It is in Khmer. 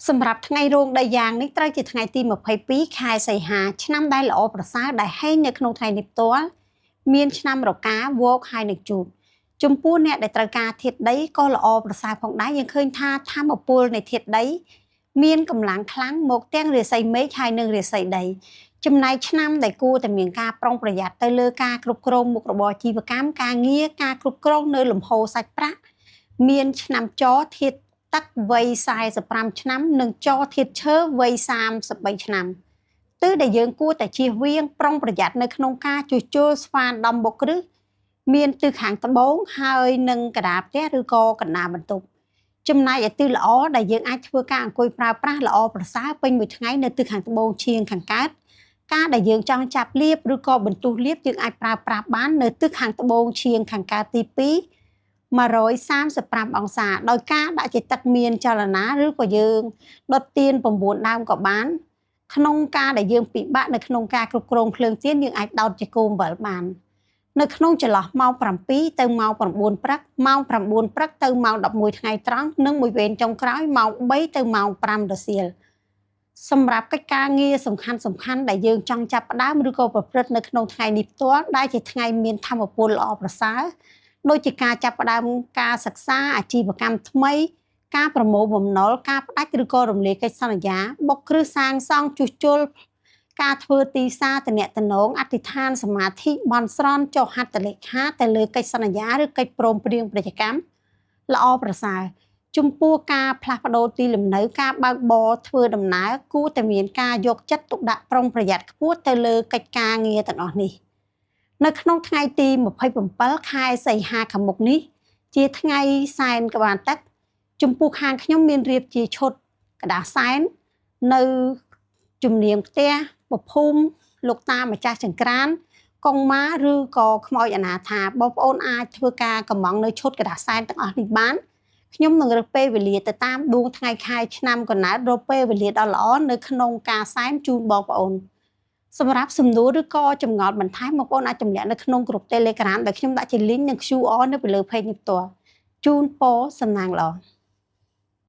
សម្រាប់ថ្ងៃរោងដីយ៉ាងនេះត្រូវជាថ្ងៃទី22ខែសីហាឆ្នាំដែលល្អប្រសើរដែលហែងនៅក្នុងថ្ងៃនេះផ្ទាល់មានឆ្នាំរកាវកហើយនឹងជូតចំពោះអ្នកដែលត្រូវការធាតុដីក៏ល្អប្រសើរផងដែរយើងឃើញថាធម្មពលនៃធាតុដីមានកម្លាំងខ្លាំងមកទាំងរាសីមេឃហើយនិងរាសីដីចំណែកឆ្នាំដែលគួរតែមានការប្រុងប្រយ័ត្នទៅលើការគ្រប់គ្រងមុខរបរជីវកម្មការងារការគ្រប់គ្រងនៅលំហូរសាច់ប្រាក់មានឆ្នាំចធាតុទឹកវ័យ45ឆ្នាំនិងចធាតុឈើវ័យ33ឆ្នាំទិសដែលយើងគួរតែជៀសវាងប្រុងប្រយ័ត្ននៅក្នុងការជួសជុលស្វានដំបុកគ្រឹះមានទិសខាងត្បូងហើយនិងកណ្ដាលផ្ទះឬក៏កណ្ដាលបន្ទប់ចំណែកឯទិសល្អដែលយើងអាចធ្វើការអង្គុយប្រើប្រាស់ល្អប្រសើរពេញមួយថ្ងៃនៅទិសខាងត្បូងឈៀងខាងកើតការដែលយើងចង់ចាប់លៀបឬក៏បន្ទុះលៀបយើងអាចប្រើប្រាស់បាននៅទិសខាងត្បូងឈៀងខាងកើតទី2 135អង្សាដោយការដាក់ជាទឹកមានចលនាឬក៏យើងដុតទៀន9ដើមក៏បានក្នុងការដែលយើងពិបាកនៅក្នុងការគ្រប់គ្រងភ្លើងទៀនយើងអាចដោតជាគោអំបិលបាននៅក្នុងចន្លោះម៉ោង7ទៅម៉ោង9ព្រឹកម៉ោង9ព្រឹកទៅម៉ោង11ថ្ងៃត្រង់និងមួយវេនចុងក្រោយម៉ោង3ទៅម៉ោង5រសៀលសម្រាប់កិច្ចការងារសំខាន់សំខាន់ដែលយើងចង់ចាប់ផ្ដើមឬក៏ប្រព្រឹត្តនៅក្នុងថ្ងៃនេះផ្ទាល់ដែលជាថ្ងៃមានធម៌ពលល្អប្រសើរដូចជាការចាប់ផ្ដើមការសិក្សាអាជីវកម្មថ្មីការប្រមូលបំណុលការផ្ដាច់ឬក៏រំលាយកិច្ចសន្យាបុកគ្រឹះសាងសង់ជួសជុលការធ្វើទីផ្សារតំណតំណងអធិដ្ឋានសមាធិបន់ស្រន់ចុះហត្ថលេខាទៅលើកិច្ចសន្យាឬកិច្ចព្រមព្រៀងពាណិជ្ជកម្មល្អប្រសើរចំពោះការផ្លាស់ប្ដូរទីលំនៅការបើកបរធ្វើដំណើរគួរតែមានការយកចិត្តទុកដាក់ប្រុងប្រយ័ត្នខ្ពស់ទៅលើកិច្ចការងារទាំងអស់នេះនៅក្នុងថ្ងៃទី27ខែសីហាខាងមុខនេះជាថ្ងៃសែនក្បាលទឹកចំពោះខាងខ្ញុំមានរៀបជាឈុតกระดาษសែននៅជំនាញផ្ទះពភូមិលោកតាម្ចាស់ចង្ក្រានកងម៉ាឬក៏ខ្មោចអនាថាបងប្អូនអាចធ្វើការកម្មង់នៅឈុតกระดาษសែនទាំងអស់នេះបានខ្ញុំនឹងរើសពេលវេលាទៅតាមដួងថ្ងៃខែឆ្នាំកំណើតរកពេលវេលាដ៏ល្អនៅក្នុងការសែនជូនបងប្អូនសម្រាប់សំណួរឬក៏ចម្ងល់បន្ថែមបងប្អូនអាចចម្លាក់នៅក្នុងក្រុម Telegram ដែលខ្ញុំដាក់ជា link និង QR នៅពីលើ page នេះផ្ទាល់ជូនពរសំណាងល្អ។